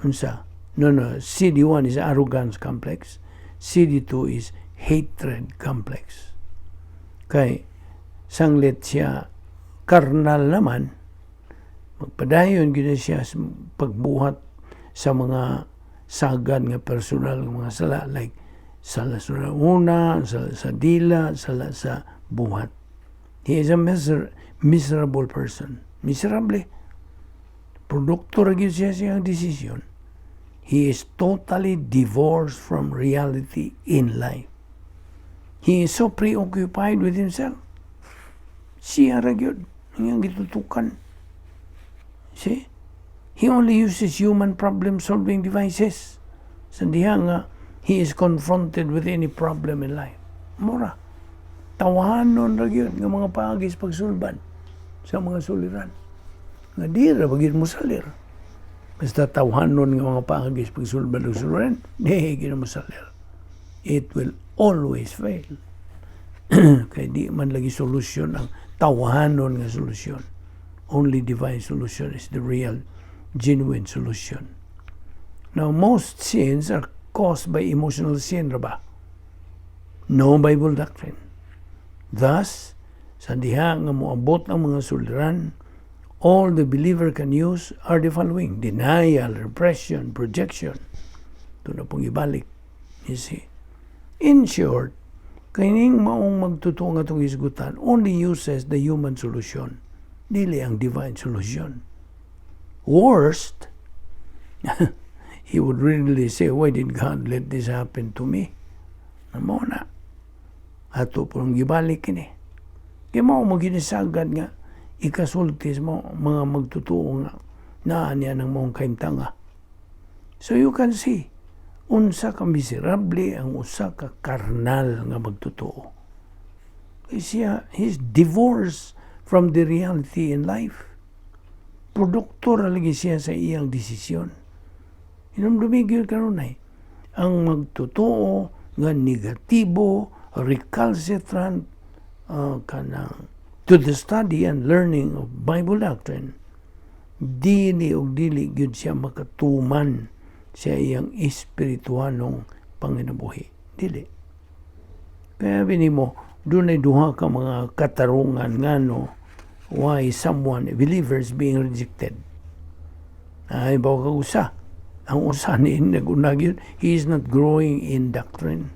unsa? No, CD1 is arrogance complex. CD2 is hatred complex. Kay, sanglit siya karnal naman, magpadayon gyud siya sa pagbuhat sa mga sagad nga personal nga mga sala, like sala sa una, sala sa dila, sala sa buhat. He is a miserable person. Miserable. Produkto ra gyud siya siyang desisyon. He is totally divorced from reality in life. He is so preoccupied with himself. Siya ra gyud ang gitutukan. See? He only uses human problem-solving devices. Sa diha nga, he is confronted with any problem in life. Mura. Tawanon ra gyud nga mga paagi sa pagsulbad sa mga suliran. Nga di ra ba gyud mosalir. Basta tawhanon nga mga paagi sa pagsulbad og suliran, di gyud mosalir. It will always fail. Kay di man lagi solusyon ang tawhanon nga solusyon. Only divine solution is the real, genuine solution. Now, most sins are caused by emotional sin, ra ba? No Bible doctrine. Thus, sa diha nga moabot ang mga suliran, all the believer can use are the following: denial, repression, projection. Ito na pong ibalik. You see? In short, kining maong magtotoo nga atong hisgutan only uses the human solution, dili ang divine solution. Worst, He would really say, "Why did God let this happen to me?" Mao na. Ato pong gibalik kini. Kay mao mo ginisagad nga ikasulti sa mo mga magtotoo nga naa niya ng maong kahimtanga. So you can see, unsa ka miserable ang usa ka karnal nga magtotoo. Kay siya, he's divorced from the reality in life. Produkto ra lagi siya sa iyang desisyon. Hinumdumi gyud kanunay ang magtotoo nga negatibo, recalcitrant, kanang to the study and learning of Bible doctrine, dili og dili gyud siya makatuman sa iyang espirituhanong panginabuhi. Dili. Kaya mo, dunay duha ka mga katarungan ngano why someone, believers, being rejected. Ay, bawa ka usa. Ang usa ni nag-una gyud, he is not growing in doctrine.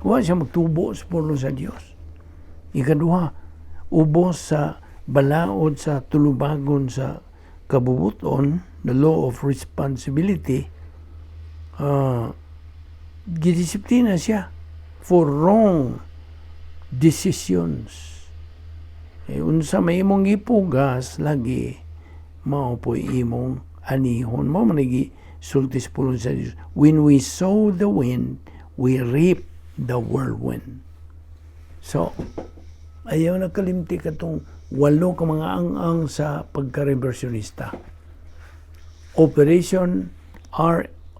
Wa siya magtubo sa pulong sa Dios. Ikaduha, ubos sa balaod sa tulubagon sa kabubuton, the law of responsibility, gidisiplina siya for wrong decisions. Eh, unsa may imong gipugas lagi, mao po imong anihon. Mao man sulti sa pulong sa Dios. When we sow the wind, we reap the whirlwind. So, ayaw na kalimti katong walo ka mga ang-ang sa pagka-reversionista. Operation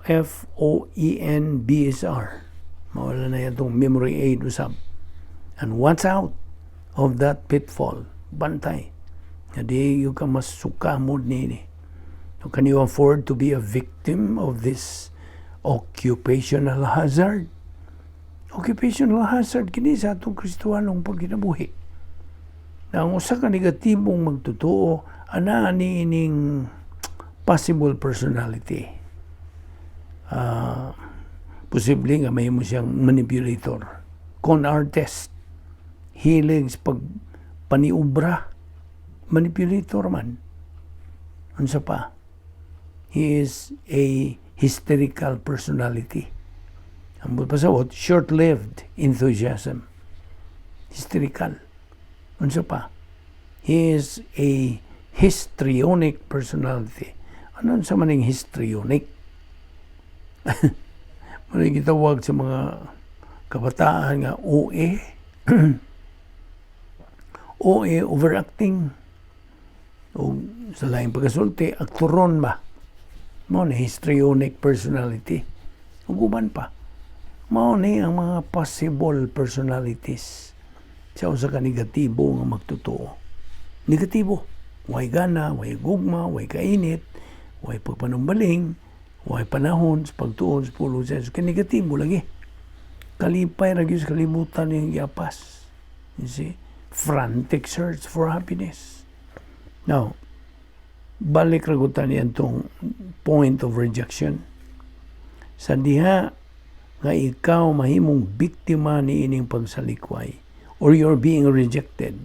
RFOENBSR. Mawala na itong memory aid usab. And watch out of that pitfall. Bantay. Nga di gyud ka masukamod nini. Can you afford to be a victim of this occupational hazard? Occupational hazard kini sa atong Kristohanong pagkinabuhi. Na ang usa ka negatibong magtotoo, ana ni ining possible personality. Posible nga mahimo siyang manipulator, con artist, hilig sa pag paniubra, manipulator man. Unsa pa? He is a hysterical personality. Ang pasabot, short-lived enthusiasm. Hysterical. Unsa pa? He is a histrionic personality. Ano sa maning histrionic? Maning gitawag sa mga kabataan nga OA. OA, overacting. O sa laing pagkasulti, aktoron ba? Mao ni histrionic personality. Ug uban pa. Mao ni ang mga possible personalities sa usa ka negatibo nga magtotoo. Negatibo. Way gana, way gugma, way kainit, way pagpanumbaling, way panahon sa pagtuon sa pulong sa Jesus. Kay negatibo lagi. Kalipay ra gyud sa kalibutan niyang giapas. You see? Frantic search for happiness. Now, balik ra gud ta tong point of rejection. Sa diha nga ikaw mahimong biktima ni ining pagsalikway or you're being rejected,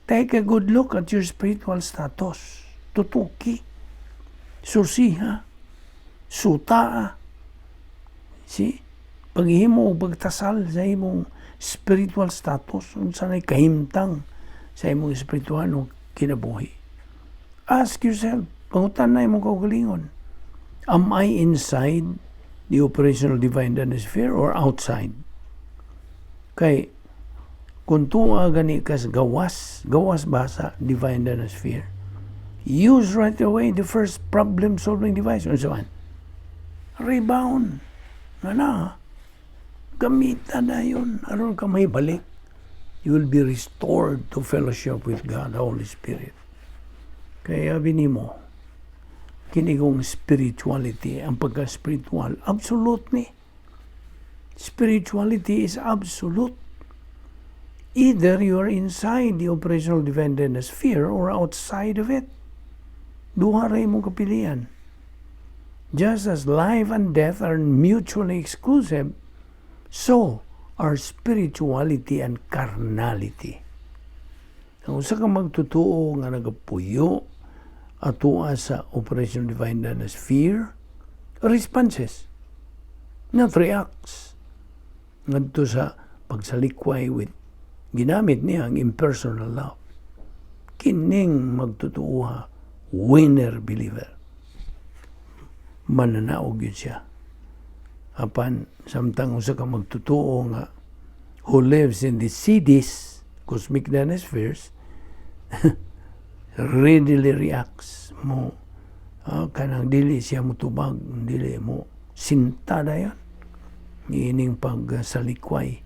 take a good look at your spiritual status. Tutuki. Susiha. Sutaa. See? Paghimo og pagtasal sa imong spiritual status, unsa nay kahimtang sa imong espiritual kinabuhi. Ask yourself, pangutan na imong kaugalingon, am I inside the operational divine sphere or outside? Kay kung tuwa gani kas gawas, gawas ba sa divine sphere? Use right away the first problem solving device. Unsa man? Rebound. Nga na, gamitan na yun. Aron ka may balik. You will be restored to fellowship with God, the Holy Spirit. Kaya binimo, kini kong spirituality, ang pagka-spiritual, absolute ni. Spirituality is absolute. Either you are inside the operational divine sphere or outside of it. Duha ra imong kapilian. Just as life and death are mutually exclusive, so are spirituality and carnality. Ang usa ka magtotoo nga nagapuyo Atoa sa Operation Divine Danasphere responses, not reacts. Ngadto sa pagsalikway with ginamit niya ang impersonal love. Kining magtutuoha, winner believer. Mananaog gyud siya. Apan samtang usa ka magtutuo nga who lives in the CDs, cosmic danaspheres, readily reacts mo, kanang dili siya mutubag, dili mo sinta dayon niining pagsalikway,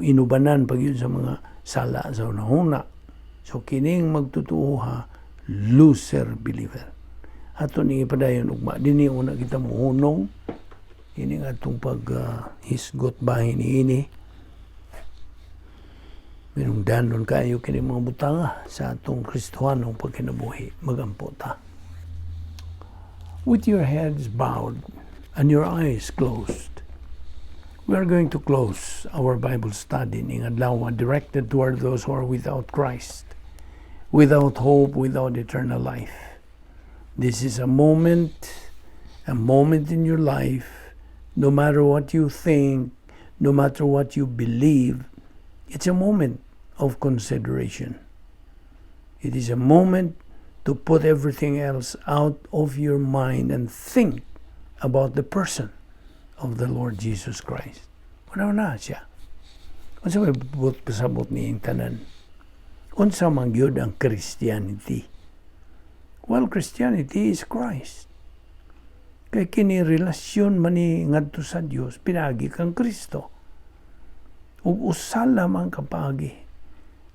inubanan pag gyud sa mga sala sa hunahuna. So kining magtutuoha, loser believer. Ato ni ipadayon ugma dinhi una kita mohunong ining atong pag hisgot bahin niini. Minungdanon kayo kini mga butanga sa atong Kristohanong pagkinabuhi. Magampo ta. With your heads bowed and your eyes closed, we are going to close our Bible study ning adlaw directed toward those who are without Christ, without hope, without eternal life. This is a moment in your life, no matter what you think, no matter what you believe, it's a moment of consideration. It is a moment to put everything else out of your mind and think about the person of the Lord Jesus Christ. Wala na siya. Unsa may buot pasabot niing tanan? Unsa man gyud ang Christianity? Well, Christianity is Christ. Kay kini relasyon man ni ngadto sa Dios pinaagi kang Kristo. Ug usa lamang ka paagi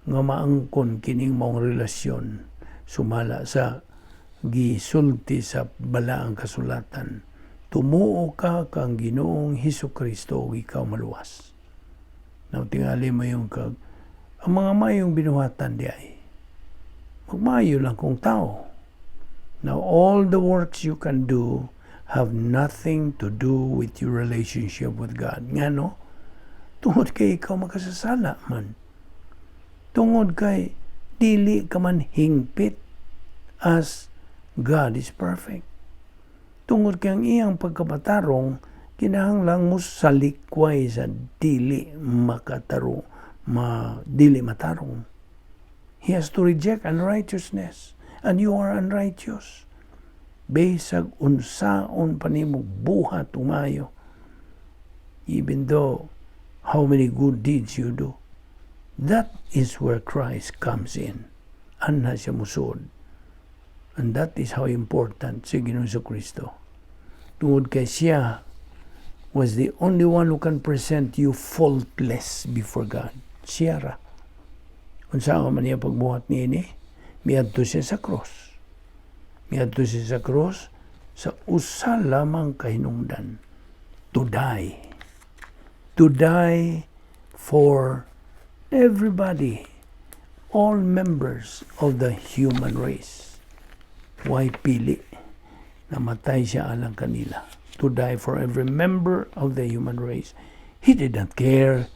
nga maangkon kining maong relasyon sumala sa gisulti sa Balaang Kasulatan. Tumuo ka kang Ginoong Hesus Kristo ug ikaw maluwas. Now, tingali mo yung kag ang mga mayong binuhatan di ay magmayo lang kung tao. Now, all the works you can do have nothing to do with your relationship with God. Ngano? Tungod kay ikaw makasasala man. Tungod kay dili ka man hingpit as God is perfect. Tungod kay ang iyang pagkapatarong kinahanglang mo salikway sa dili makataro, ma dili matarong. He has to reject unrighteousness, and you are unrighteous. Bisag unsaon pa nimo buhat umayo. Even though how many good deeds you do. That is where Christ comes in. Anha siya musod. And that is how important si Ginoong Kristo. Tungod kay siya was the only one who can present you faultless before God. Siya ra. Unsa man niya pagbuhat niini, miadto siya sa cross. Miadto siya sa cross sa usa lamang kahinungdan: to die. To die for everybody, all members of the human race. Why pili? Namatay siya alang kanila. To die for every member of the human race. He did not care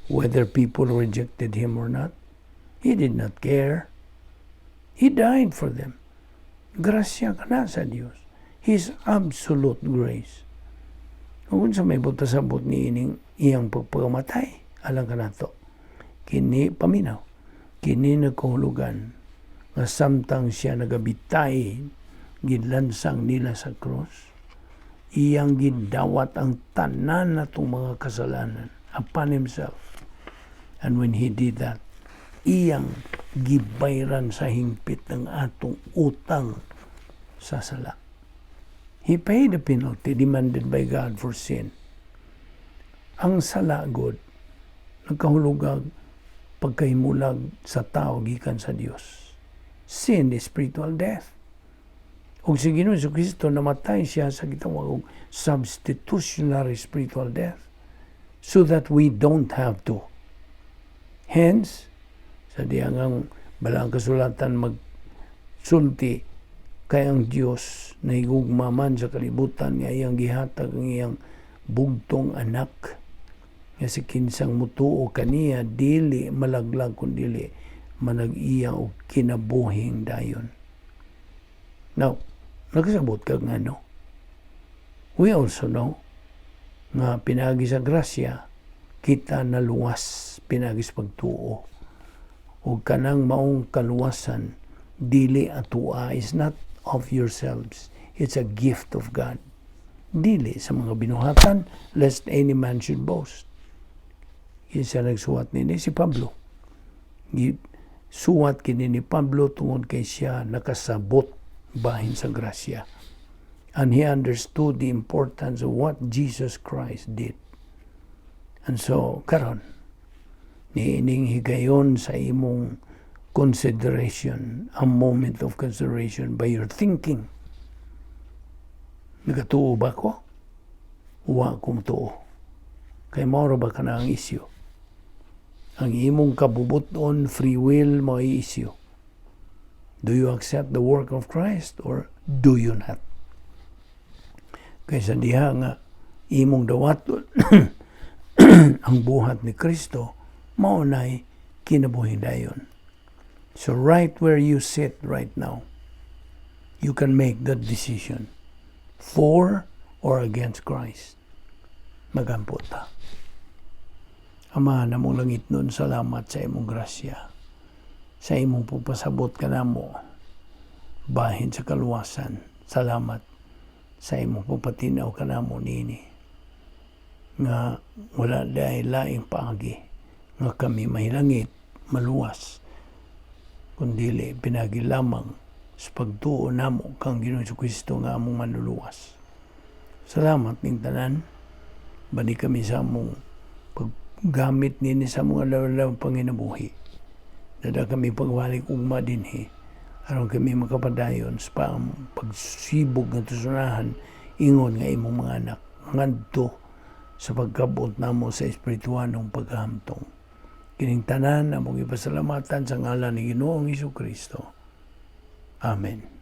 whether people rejected him or not. He did not care. He died for them. Grasya kana sa Dios. His absolute grace. Kung sa may buta sabot ni ining iyang pagpagamatay, alang kanato. Kini paminaw. Kini nagkahulugan nga samtang siya nagabitay, gilansang nila sa cross, iyang gidawat ang tanan natong mga kasalanan upon himself. And when he did that, iyang gibayran sa hingpit ng atong utang sa sala. He paid the penalty demanded by God for sin. Ang sala gud nagkahulugag pagkahimulag sa tao gikan sa Dios. Sin is spiritual death. Ug si Ginoong Kristo, namatay siya sa gitawag og substitutionary spiritual death so that we don't have to. Hence, sa diyang ang Balaang Kasulatan magsulti kay ang Dios nahigugma man sa kalibutan nga iyang gihatag ang iyang bugtong anak, nga si kinsang mutuo kaniya dili malaglag kun dili manag-iya og kinabuhing dayon. Now, nakasabot ka nga, no? We also know nga pinagi sa grasya, kita naluwas pinagi sa pagtuo. O kanang maong kaluwasan, dili atua, is not of yourselves. It's a gift of God. Dili sa mga binuhatan, lest any man should boast. Kinsa nagsuwat nini? Si Pablo. Suwat kini ni Pablo tungod kay siya nakasabot bahin sa grasya. And he understood the importance of what Jesus Christ did. And so, karon, niining higayon sa imong consideration, a moment of consideration by your thinking. Nagatuo ba ko? Wa ko tuo. Kay mao ba kana ang isyu? Ang imong kabubuton, free will, mao isyu. Do you accept the work of Christ or do you not? Kaysa diha nga imong dawaton ang buhat ni Kristo, mao nay kinabuhing dayon. So right where you sit right now, you can make that decision for or against Christ. Magampo ta. Ama namong langitnon, salamat sa imong grasya. Sa imong pagpasabot kanamo bahin sa kaluwasan. Salamat sa imong pagpatinaw kanamo nini nga wala diay laing paagi nga kami mahilangit, maluwas, kundili pinagi lamang sa pagtuo namo kang Ginoong Kristo nga among manluluwas. Salamat ning tanan. Bani kami sa among paggamit nini sa mga aldaw panginabuhi. Dada kami pagbalik ugma dinhi aron kami makapadayon sa pagsibog nga tusunahan ingon nga imong mga anak ngadto sa pagkabot namo sa espirituanong pagkahamtong. Kining tanan among ipasalamatan sa ngalan ni Ginoong Kristo. Amen.